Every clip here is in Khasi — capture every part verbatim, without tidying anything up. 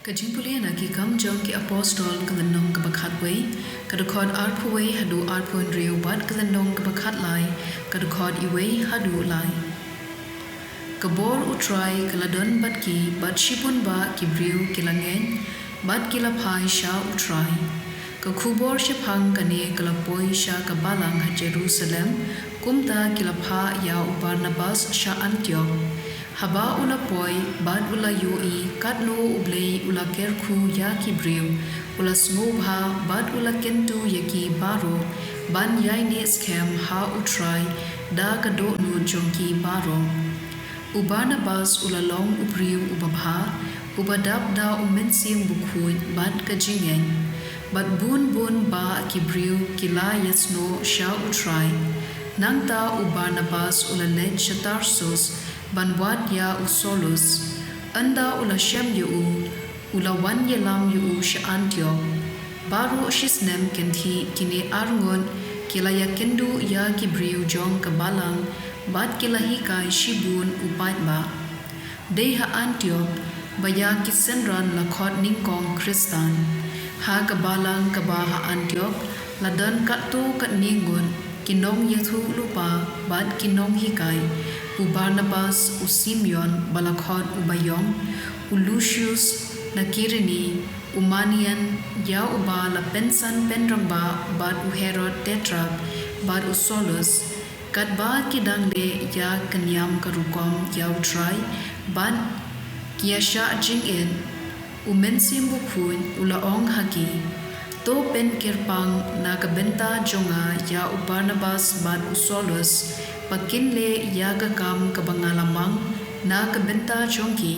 Ka jingpule na Ki Kam jong ki Apostol, ka lynnong kaba khatwei, ka dkhot arphew wei haduh arphew hynriew, bad ka lynnong kaba khatlai, ka dkhot wei haduh lai. Ka bor U Trai ka la don bad ki, bad shibun bah ki briew ki la ngeit, bad ki la phai sha U Trai. Ka khubor shaphang kane ka la poi sha ka balang ha Jerusalem, kumta ki la phah ïa u Barnabas sha Antiok. Haba u la poi, bad u la ïohi katno U Blei u la kyrkhu ïa ki briew, u la sngewbha, bad u la kyntu ïa ki baroh ban ïaineh skhem ha U Trai da ka dohnud jong ki baroh. U Barnabas u la long u briew uba bha, uba dap da U Mynsiem Bakhuid bad ka jingngeit. Bad bun bun bah ki briew ki la ïasnoh sha U Trai. Nangta u Barnabas u la leit sha Tarsus ban wad ïa u Saulus. Ynda u la shem ïa u, u la wan ïalam ïa u sha Antiok. Baroh shisnem kynthih kine arngut ki la ïakynduh ïa ki briew jong ka balang, bad ki la hikai shibun u paidbah. Dei ha Antiok ba ïa ki synran la khot nyngkong Khristan. Ha ka balang kaba ha Antiok la don katto katne ngut ki nongïathuhlypa bad ki nonghikai: u Barnabas, u Simeon ba la khot u Baïong, u Lusius na Kirene, u Manaen, ïa uba la pynsan pynrangbah bad u Herod Tetrark, bad u Saulus. Katba ki dang leh ïa ka niam ka rukom ïa U Trai bad ki ïashah jingit, U Mynsiem Bakhuid u la ong ha ki: To pynkyrpang na ka bynta jong nga ïa u Barnabas bad u Saulus, ba kin leh ïa ka kam kaba nga la mang na ka bynta jong ki.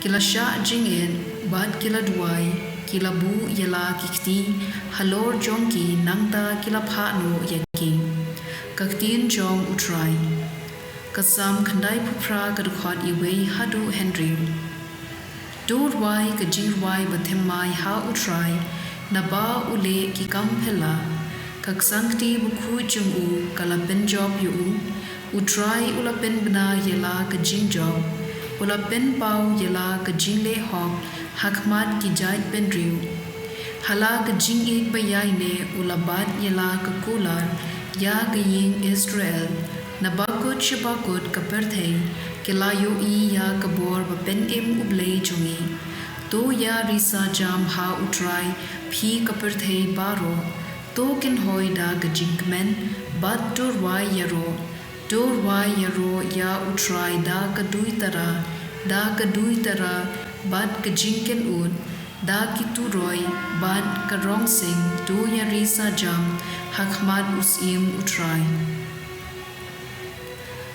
Ki la shah jingit bad ki la duwai, ki la buh ïa la ki kti halor jong ki, nangta ki la phah noh ïa ki. Ka ktien jong U Trai. Ka Salm khyndaiphew phra, ka dkhot wei haduh hynriew. To rwai ka jingrwai bathymmai ha U Trai, naba u leh ki kam phylla. Ka ksangkti bakhuid jong u ka la pynjop ïa u. U Trai u la pynbna ïa la ka jingjop, u la pynpaw ïa la ka jingleh hok ha khmat ki jaitbynriew. Ha la ka jingïeit ba ïaineh u la bat ïa la ka kular ïa ka ïing Israel. Naba kut sha ba kut ka pyrthei ki la ïohi ïa ka bor ba pynim U Blei jong ngi. To ïarisa jam ha U Trai, phi ka pyrthei baroh. To kynhoi da ka jingkmen bad to rwai ïaroh. To rwai ïaroh ïa U Trai da ka duitara, da ka duitara bad ka jingkynnoh, da ki turoi bad ka rongsing. To ïarisa jam ha khmat u syiem U Trai.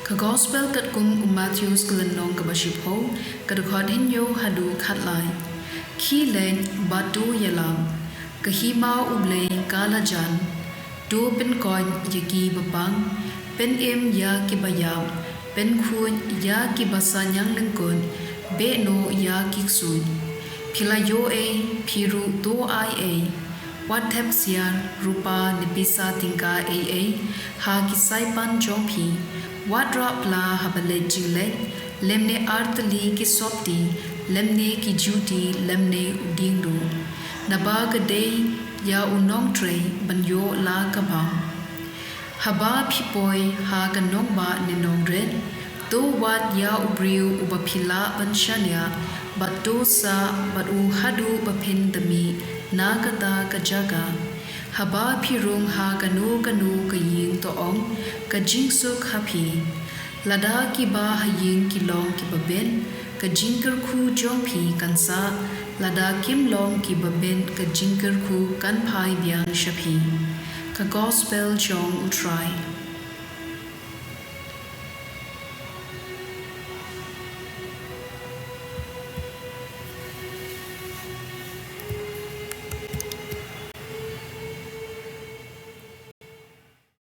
Ka Gospel katkum u Mathaios, ka lynnong kaba shiphew, ka dkhot hynñiew haduh khatlai. Khie leit bad to ïalam. Ka hima U Blei ka la jan. To pynkoit ïa ki bapang, pynim ïa ki baïap, pynkhuid ïa ki ba sniang lyngkut, beh noh ïa ki ksuid. Phi la ïoh ei, phi ruh to ai ei. Wat thep ksiar, rupa ne pisa tyngka ei ei ha ki saipan jong phi. Wat rah pla haba leit jingleit, lymne artylli ki sopti, lymne ki juti, lymne u dieng ruh. Naba ka dei ïa u nongtrei ban ïoh la ka bam. Haba phi poi ha ka nongbah ne nongrit, to wad ïa u briew uba phi lah ban shaniah, bad to sah bad u haduh ba phin da mih na kata ka jaka. Haba phi rung ha kano kano ka ïing, to ong: Ka jingsuk ha phi. Lada kiba ha ïing ki long kiba bit, ka jingkyrkhu jong phi kan sah; lada kim long kiba bit, ka jingkyrkhu kan phai biang sha phi. Ka Gospel jong U Trai.